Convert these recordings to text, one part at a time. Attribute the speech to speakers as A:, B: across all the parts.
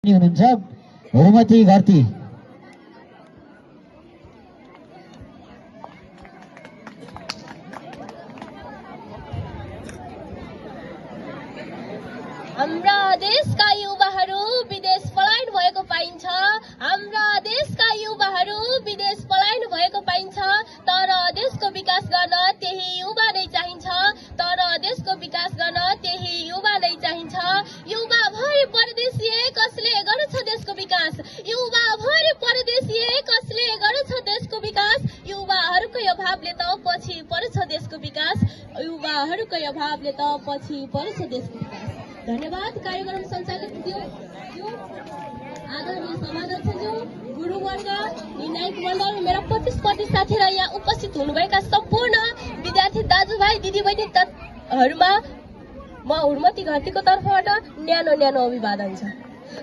A: हुनुहुन्छ हुरुमती घरती।
B: हाम्रा देशका युवाहरू विदेश पलायन भएको पाइन्छ। हाम्रा देशका युवाहरू विदेश पलायन भएको पाइन्छ। तर देशको विकास गर्न त्यही युवा नै चाहिन्छ। तर देशको विकास गर्न त्यही युवा नै चाहिन्छ। युवा भरि परदेशीय कसले गर्छ देशको विकास? युवा भरि परदेशीय कसले गर्छ देशको विकास? युवाहरूको अभावले त पछि पर्छ देशको विकास। युवाहरूको अभावले त पछि पर्छ देशको विकास। धन्यवाद। कार्यक्रम सञ्चालकज्यू, आदरणीय समाजज्यू, गुरुवर्ग, निर्णायक मण्डल, मेरा प्रतिस्पर्धी साथी र यहाँ उपस्थित हुनुभएका सम्पूर्ण विद्यार्थी दाजुभाइ दिदीबहिनीहरूमा म हुर्मती घरतीको तर्फबाट न्यानो न्यानो अभिवादन छ।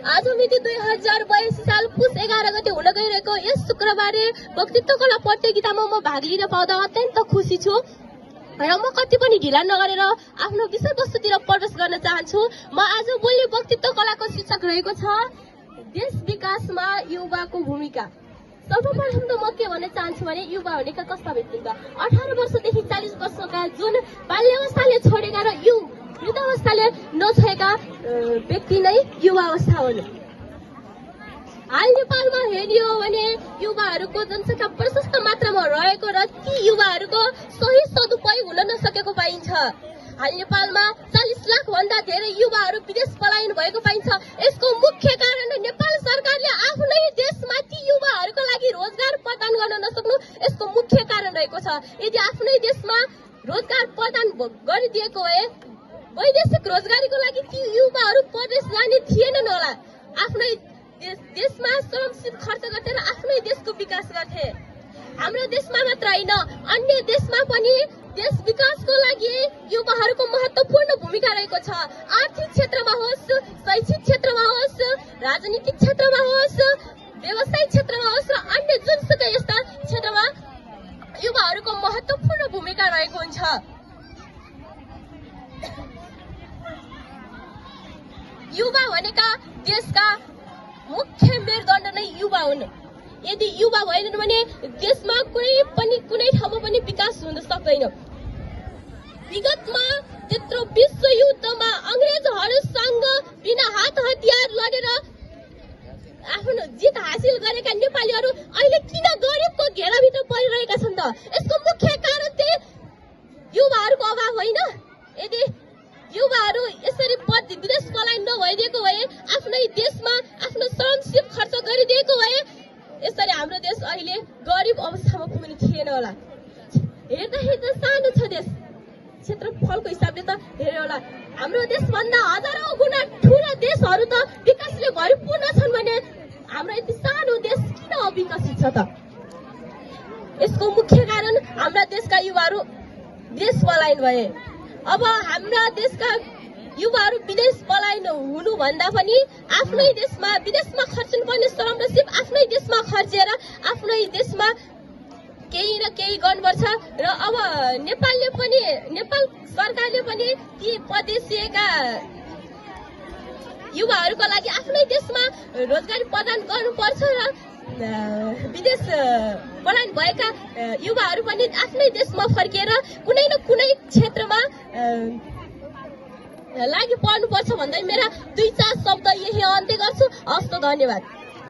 B: आज मिति 2082 साल पुस 11 गते हुन गइरहेको यस शुक्रबारे वक्तृत्व कला प्रतियोगितामा म भाग लिन पाउँदा अत्यन्त खुसी छु र म कति पनि ढिला नगरेर आफ्नो विषयवस्तुतिर प्रवेश गर्न चाहन्छु। म आज बोल्ने वक्तृत्व कलाको शीर्षक रहेको छ देश विकासमा युवाको भूमिका। सर्वप्रथम त म के भन्न चाहन्छु भने युवा भनेका कस्ता व्यक्ति त 18 वर्षदेखि 40 वर्षका जुन बाल्यावस्थाले छोडेका र वृद्धावस्थाले नछोएका व्यक्ति नै युवा अवस्था हुन्। हाल नेपालमा हेरियो भने युवाहरूको जनसङ्ख्या प्रशस्त मात्रामा रहेको र ती युवाहरूको सही सदुपयोग हुन नसकेको पाइन्छ। हाल नेपालमा 40 लाख भन्दा धेरै युवाहरू विदेश पलायन भएको पाइन्छ। यसको मुख्य कारण नेपाल सरकारले आफ्नै देशमा ती युवाहरूको लागि रोजगार प्रदान गर्न नसक्नु यसको मुख्य कारण रहेको छ। यदि आफ्नै देशमा रोजगार प्रदान गरिदिएको भए वैदेशिक रोजगारीको लागि ती युवाहरू परदेश जाने थिएनन् होला। आफ्नै देशमा श्रमशील खर्च गर्थे र आफ्नै देशको विकास गर्थे। हाम्रो देशमा मात्र होइन अन्य देशमा पनि देश विकासको लागि युवाहरूको महत्त्वपूर्ण भूमिका रहेको छ। आर्थिक क्षेत्रमा होस्, शैक्षिक क्षेत्रमा होस्, राजनीतिक क्षेत्रमा होस्, व्यवसायिक क्षेत्रमा होस् र अन्य जुनसुकै यस्ता क्षेत्रमा युवाहरूको महत्त्वपूर्ण भूमिका रहेको हुन्छ। युवा भनेका देशका मुख्य मेरुदण्ड नै युवा हुन्। यदि युवा भएनन् भने देशमा कुनै ठाउँमा पनि विकास हुन सक्दैन। विगतमा त्यत्रो विश्व युद्धमा अंग्रेजहरूसँग बिना हात हतियार लडेर आफ्नो जित हासिल गरेका नेपालीहरू अहिले किन गरिबको घेराभित्र परिरहेका छन् त? यसको मुख्य कारण चाहिँ युवाहरूको अभाव होइन। यदि युवाहरू यसरी विदेश पलायन नभइदिएको भए आफ्नै देशमा आफ्नो श्रमशील खर्च गरिदिएको भए यसरी हाम्रो देश अहिले गरिब अवस्थामा पुग्ने थिएन होला। हेर्दा सानो छ देश, क्षेत्रफलको हिसाबले त हेर्यो होला हाम्रो देशभन्दा हजारौं गुणा ठुला देशहरू त विकासले भरिपूर्ण छन् भने हाम्रो यति सानो देश किन अविकसित छ त? यसको मुख्य कारण हाम्रा देशका युवाहरू देश पलायन भए। अब हाम्रा देशका युवाहरू विदेश पलायन हुनु भन्दा पनि आफ्नै देशमा विदेशमा खर्चनु पर्ने श्रम र सिप आफ्नै देशमा खर्चेर आफ्नै देशमा केही न केही गर्नुपर्छ। र अब नेपाल सरकारले पनि ती परदेशीका युवाहरूको लागि आफ्नै देशमा रोजगारी प्रदान गर्नुपर्छ र विदेश पलायन भएका युवाहरू पनि आफ्नै देशमा फर्किएर कुनै न कुनै क्षेत्रमा लागि पर्नुपर्छ भन्दै मेरा 2-4 शब्द यही अन्त्य गर्छु। हस्त, धन्यवाद।